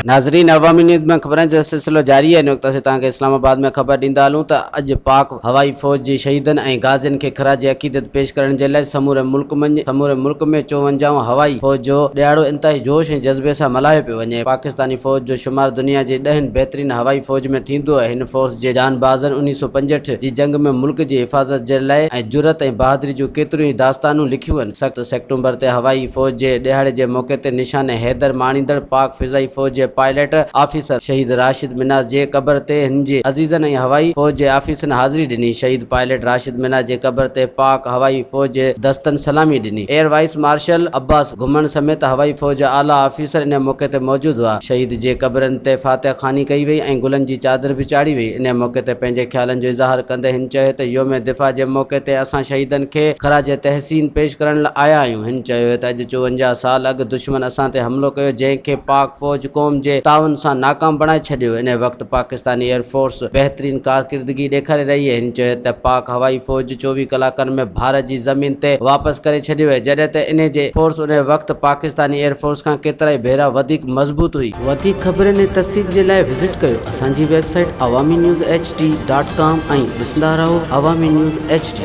ناظرين عوامي نيوز ۾ خبرن جو سلسلو جاري آهي ان وقت اسين توهان کي اسلام آباد ۾ خبر ڏيندا هلون ته اڄ پاڪ هوائي فوج جي شهيدن ۽ غازين کي خراج عقيدت پيش ڪرڻ جي لاء سموري ملڪ منجهه سموري ملڪ ۾ چوونجاهون هوائي فوج جو ڏهاڙو انتهائي جوش ۽ جذبي سان ملهايو پيو وڃي پاڪستاني فوج جو شمار دنيا جي ڏهن بهترين هوائي فوج ۾ ٿيندو آهي هن فورس جي جانبازن 1965 جي جنگ ۾ ملڪ جي حفاظت جي لاء ۽ جرئت ۽ بهادري جون ڪيتريون ئي داستانون لکيون آهن. 7 سيپٽمبر تي هوائي فوج جي ڏهاڙي جي موقعي تي نشان حيدر ماڻيندڙ پاڪ فضائي فوج جي پائلٽ آفيسر شهيد راشد منهاس جي قبر تي هن جي عزيزن ۽ هوائي فوج جي آفيسرن حاضري ڏني. شهيد پائلٽ راشد منهاس جي قبر تي پاڪ هوائي فوج جي دستن سلامي ڏني. Air vice marshal Abbas Ghumman سميت هوائي فوج جا اعليٰ آفيسر ان موقعي تي موجود هئا. شهيد جي قبرن تي فاتحه خواني ڪئي وئي ۽ گلن جي چادر به چاڙهي وئي. ان موقعي تي پنهنجي خيالن جو اظهار ڪندي هن چيو ته يوم دفاع جي موقعي تي اسان شهيدن کي خراج تحسين پيش ڪرڻ لاء آيا آهيون. هن چيو ته اڄ 54 سال اڳ دشمن اسان تي حملو ڪيو جنهن کي پاڪ فوج قوم جي تعاون سان ناڪام بڻائي ڇڏيو. ان وقت پاڪستاني ايئر فورس بهترين ڪارڪردگي ڏيکاري رهي آهي. هن چيو ته پاڪ هوائي فوج 24 ڪلاڪن ۾ ڀارت جي زمين تي واپس ڪري ڇڏيو آهي جڏهن ته انهي جي فورس انهي وقت پاڪستاني ايئر فورس کان ڪيترائي ڀيرا وڌيڪ مضبوط هئي. وڌيڪ خبرن ۽ تفصيل جي لاء وزٽ ڪيو اسان جي website Awami news H D dot com ۽ ڏسندا رهو عوامي نيوز ايڇ ڊي.